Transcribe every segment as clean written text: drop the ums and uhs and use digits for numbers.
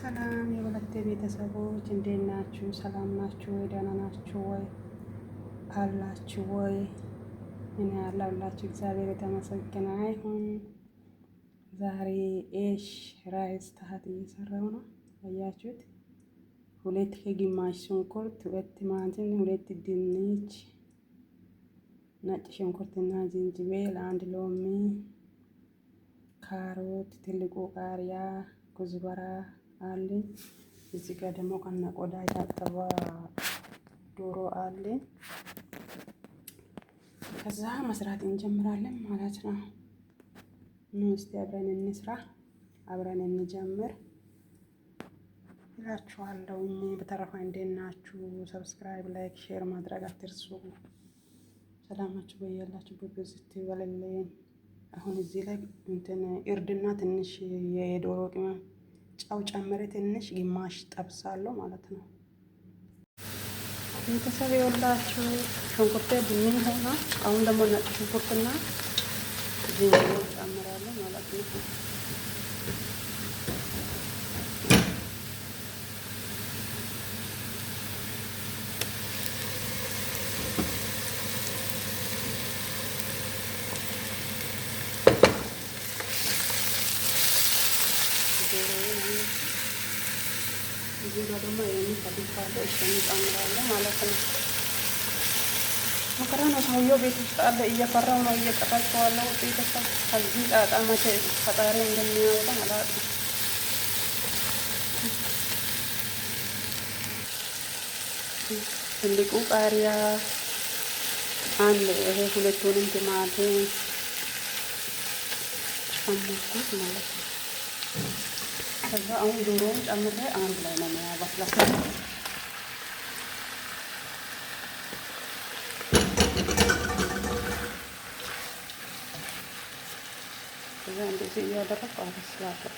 ሰላም የሁለቴ ቤተሰቦች እንዴት ናችሁ? ሰላም ናችሁ ወይ? ደህና ናችሁ ወይ? አላችሁ ወይ? እኔ ያለሁላችሁ እግዚአብሔር የተመሰገነ ይሁን። ዛሬ عيش rice ታሀት እየሰራው ነው። አያችሁት? 2.5 ሽንኩርት፣ 2 ቲማቲም፣ 2 ድንች፣ ነጭ ሽንኩርትና ዝንጅብል፣ 1 ሎሚ፣ ካሮት፣ ትልቁ ቃሪያ፣ كزبرة አለ። እዚህ ጋር ደግሞ ከነ ቆዳ የታጠበ ዶሮ አለ። ከዛ መስራት እንጀምራለን ማለት ነው። ኑ እስቲ አብረን እንስራ፣ አብረን እንጀምር እላችኋለሁ። በተረፈ እንዴት ናችሁ? Subscribe፣ like፣ share ማድረግ አትርሱ። ሰላማችሁ በያላችሁበት ብዝት ይበልልኝ። አሁን እዚህ ላይ እንትን እርድና ትንሽ የዶሮ ቅመም ጨው ጨምሬ ትንሽ ግማሽ ጠብሳለሁ ማለት ነው። ቤተሰብ የወላችሁ ሽንኩርቴ ቡኒ ሆና አሁን ደግሞ ነጭ ሽንኩርትና ዝንጅብል ጨምራለሁ ማለት ነው። እዚህ ጋር ደግሞ ይሄንን ከትፌአለሁ፣ እሱን እጨምራለሁ ማለት ነው። መከራ ነው። ሰውየው ቤት ውስጥ አለ። እየፈራው ነው፣ እየቀረጽኩ ቤተሰብ ከዚህ ጣጣ መቼ ፈጣሪ እንደሚያወጣ አላውቅም። ትልቁ ቃሪያ አንድ፣ ይሄ ሁለቱንም ቲማቲም ጨመርኩት ማለት ነው። ከዛ አሁን ዶሮውን ጨምሬ አንድ ላይ ነው የሚያበስለው። ከዛ እንደዚህ እያደረኩ አበስላለሁ።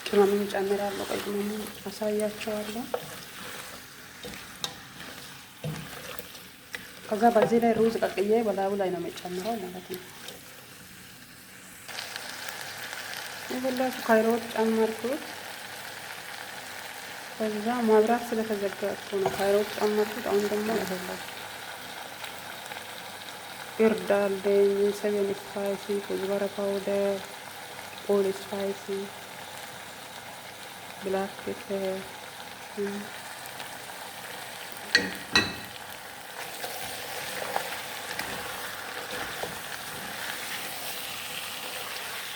ቅመሙን ጨምራለሁ። ቆይ ቅመሙን አሳያቸዋለሁ። ከዛ በዚህ ላይ ሩዝ ቀቅዬ በላዩ ላይ ነው የሚጨምረው ማለት ነው። የበላችሁ ካሮት ጨመርኩት። ከዛ መብራት ስለተዘጋ እኮ ነው ካሮት ጨመርኩት። አሁን ደግሞ ይበላችሁ እርድ አለኝ፣ 7 spicy፣ كزبرة powder፣ all spicy፣ black pepper።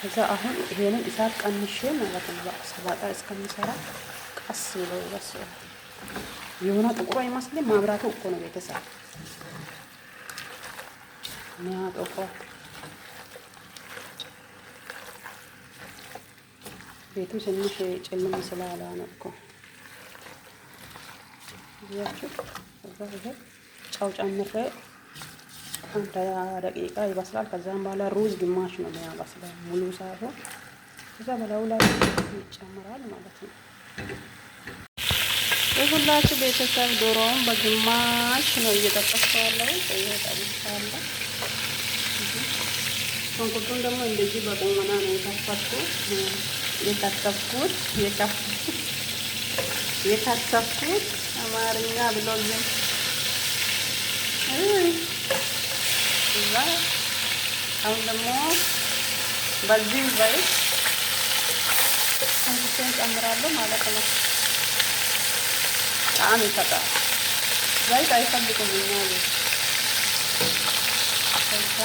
ከዛ አሁን ይሄንን እሳት ቀንሼ ማለት ነው ሰላጣ እስከሚሰራ ቀስ ብሎ ይበስላል። የሆነ ጥቁር አይመስልም። ማብራቱ እኮ ነው ቤተሰብ የሚያጠቁረው። ቤቱ ትንሽ ጭልም ስላለ ነው እኮ እያችሁ። ከዛ ይሄ ጨው ጨምሬ 1 ደቂቃ ይበስላል። ከዛም በኋላ ሩዝ ግማሽ ነው የሚያበስለው ሙሉ ሳይሆን፣ ከዛ በላዩ ላይ ይጨምራል ማለት ነው። የሁላችሁ ቤተሰብ ዶሮውን በግማሽ ነው እየጠበስኩ ያለው። ጠብሻለሁ። ሽንኩርቱን ደግሞ እንደዚህ በቁመና ነው የከተፍኩት አማርኛ ብሎ ዝም። እዛ አሁን ደግሞ በዚህ ዘይት ሽንኩርቴን ጨምራለሁ ማለት ነው። ጣዕም ይሰጣል። ዘይት አይፈልግም እኛ ቤት። ከዛ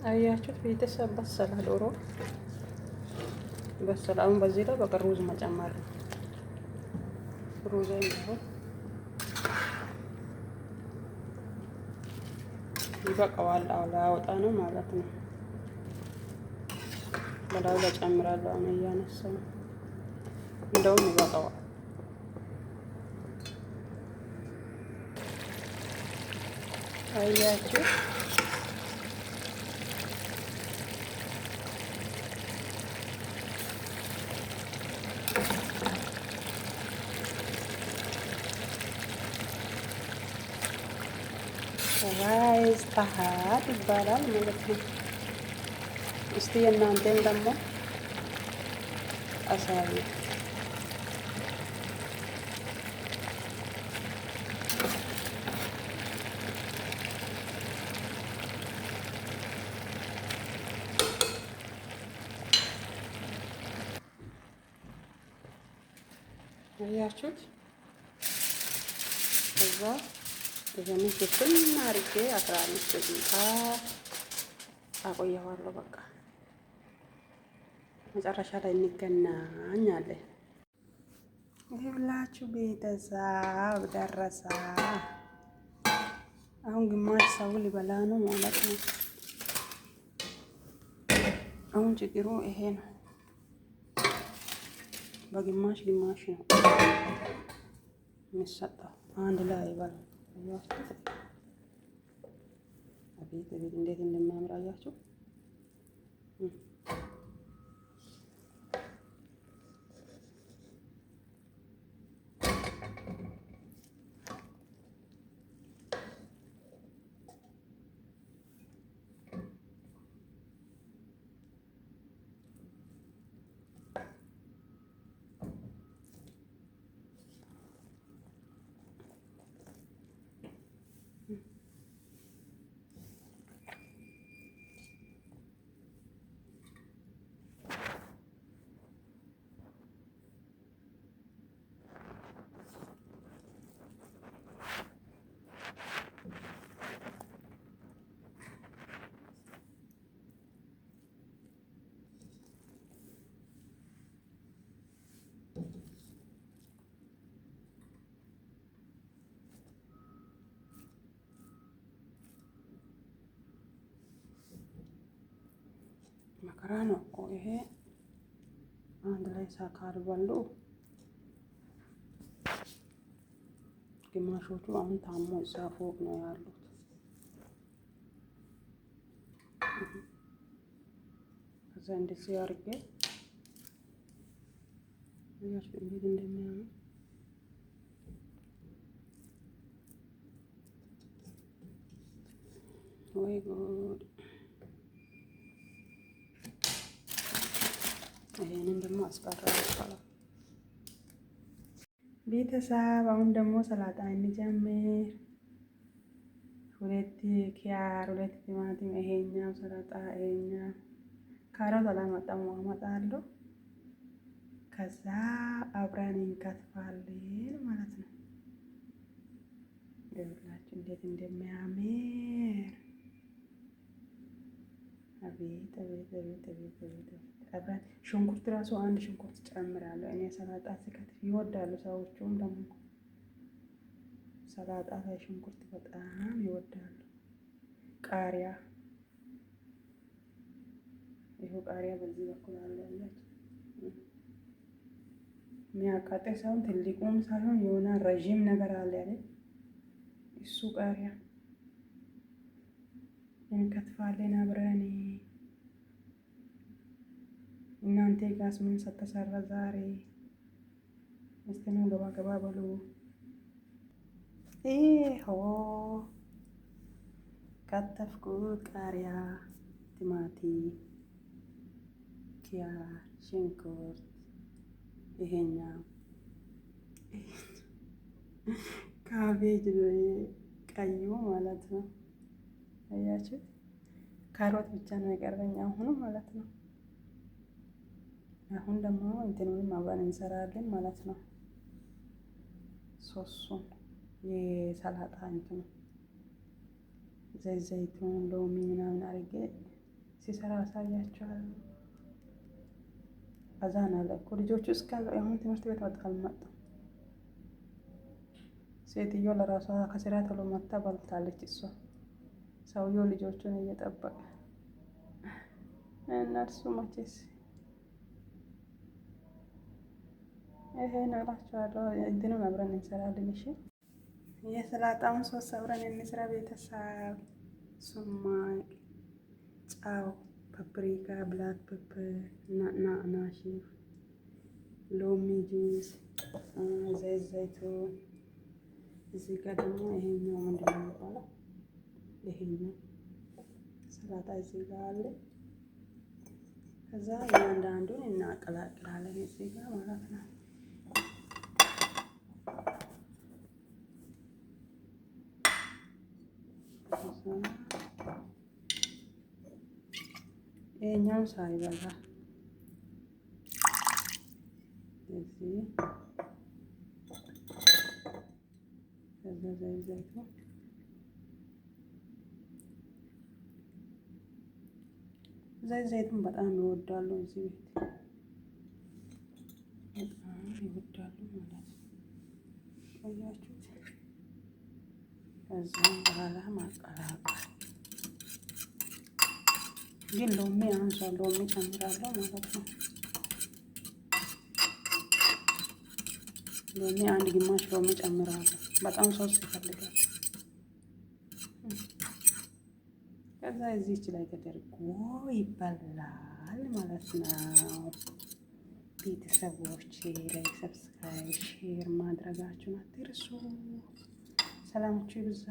አያችሁት ቤተሰብ በሰለ፣ ዶሮ በሰለ። አሁን በዚህ ላይ በቃ ሩዝ መጨመር ነው። ሩዝ አይሆን ይበቃዋል። ላወጣ ነው ማለት ነው። በላዩ ላይ ጨምራለሁ። አሁን እያነሳሁ እንደውም ይበቃዋል። አያችሁ፣ rice ታሀት ይባላል ማለት ነው። እስቲ የእናንተን ደግሞ አሳዩ። አያችሁት? ከዛ ይሄንን ሽፍን አድርጌ 15 ደቂቃ አቆየዋለሁ። በቃ መጨረሻ ላይ እንገናኛለን። ይኸውላችሁ ቤተሰብ ደረሰ። አሁን ግማሽ ሰው ሊበላ ነው ማለት ነው። አሁን ችግሩ ይሄ ነው። በግማሽ ግማሽ ነው የሚሰጠው፣ አንድ ላይ አይበላም። አቤት አቤት እንዴት እንደሚያምር አያችሁ። መከራ ነው እኮ ይሄ። አንድ ላይ ካልበሉ ግማሾቹ አሁን ታሞ እዛ ፎቅ ነው ያሉት። ከዛ እንደዚህ አድርጌ አያችሁ እንዴት እንደሚያምር። ወይ ጉድ! ይሄንን ደግሞ አስቀረው። ቤተሰብ አሁን ደግሞ ሰላጣ እንጀምር። ሁለት ኪያር፣ ሁለት ቲማቲም፣ ይሄኛው ሰላጣ፣ ይሄኛው ካሮት አላመጣም፣ አመጣለሁ። ከዛ አብረን እንከትፋለን ማለት ነው። ይኸውላችሁ እንዴት እንደሚያምር። አቤት አቤት አቤት አቤት አቤት! አብረን ሽንኩርት ራሱ አንድ ሽንኩርት ጨምራለሁ እኔ ሰላጣ ስከትፍ ይወዳሉ ሰዎቹም ደግሞ ሰላጣ ላይ ሽንኩርት በጣም ይወዳሉ። ቃሪያ ይኸው ቃሪያ በዚህ በኩል አለ ያላችሁ የሚያቃጥል ሳይሆን ትልቁም ሳይሆን የሆነ ረዥም ነገር አለ አይደል? እሱ ቃሪያ እንከትፋለን አብረን። እናንተ ጋስ ምን ተሰራ ዛሬ? እስቲ ነው ገባ ገባ በሉ። ይኸው ከተፍኩት ቃሪያ፣ ቲማቲም፣ ኪያር፣ ሽንኩርት፣ ይሄኛው cabbage ቀዩ ማለት ነው። አያችሁ፣ ካሮት ብቻ ነው የቀረኝ አሁኑ ማለት ነው። አሁን ደግሞ እንትኑንም አብረን እንሰራለን ማለት ነው። ሶሱን የሰላጣ እንትኑ ዘይት ዘይቱን ሎሚ ምናምን አድርጌ ሲሰራ አሳያችኋለሁ። አዛን አለ እኮ ልጆቹ እስከ አሁን ትምህርት ቤት ወጣ አልመጣም። ሴትዮ ለራሷ ከስራ ቶሎ መታ በልታለች። እሷ ሰውየው ልጆቹን እየጠበቀ እነርሱ መቼስ ይሄ ነው እላችኋለሁ። እንትኑን አብረን እንሰራለን። እሺ የሰላጣውን ሶስ አብረን እንስራ ቤተሰብ። ሱማቅ፣ ጨው፣ paprika፣ black pepper፣ ናሺፍ፣ ሎሚ ጁስ፣ ዘይት ዘይቱን። እዚህ ጋር ደግሞ ይሄኛው ምንድን ነው የሚባለው? ይሄኛው ሰላጣ እዚህ ጋር አለ። ከዛ እያንዳንዱን እናቀላቅላለን እዚህ ጋር ማለት ነው። ይሄኛውን ሳይበዛ እዚህ፣ ከዛ ዘይቱ፣ ዘይቱን በጣም ይወዳሉ፣ እዚህ ቤት በጣም ይወዳሉ ማለት ነው። አያችሁት? ከዛም በኋላ ማቀላቀል፣ ግን ሎሚ አንሷል። ሎሚ ጨምራለሁ ማለት ነው። ሎሚ አንድ ግማሽ ሎሚ ጨምራለሁ። በጣም ሶስ ይፈልጋል። ከዛ እዚች ላይ ተደርጎ ይበላል ማለት ነው። ቤተሰቦቼ like፣ subscribe፣ share ማድረጋችሁን አትርሱ። ሰላማችሁ ይብዛ።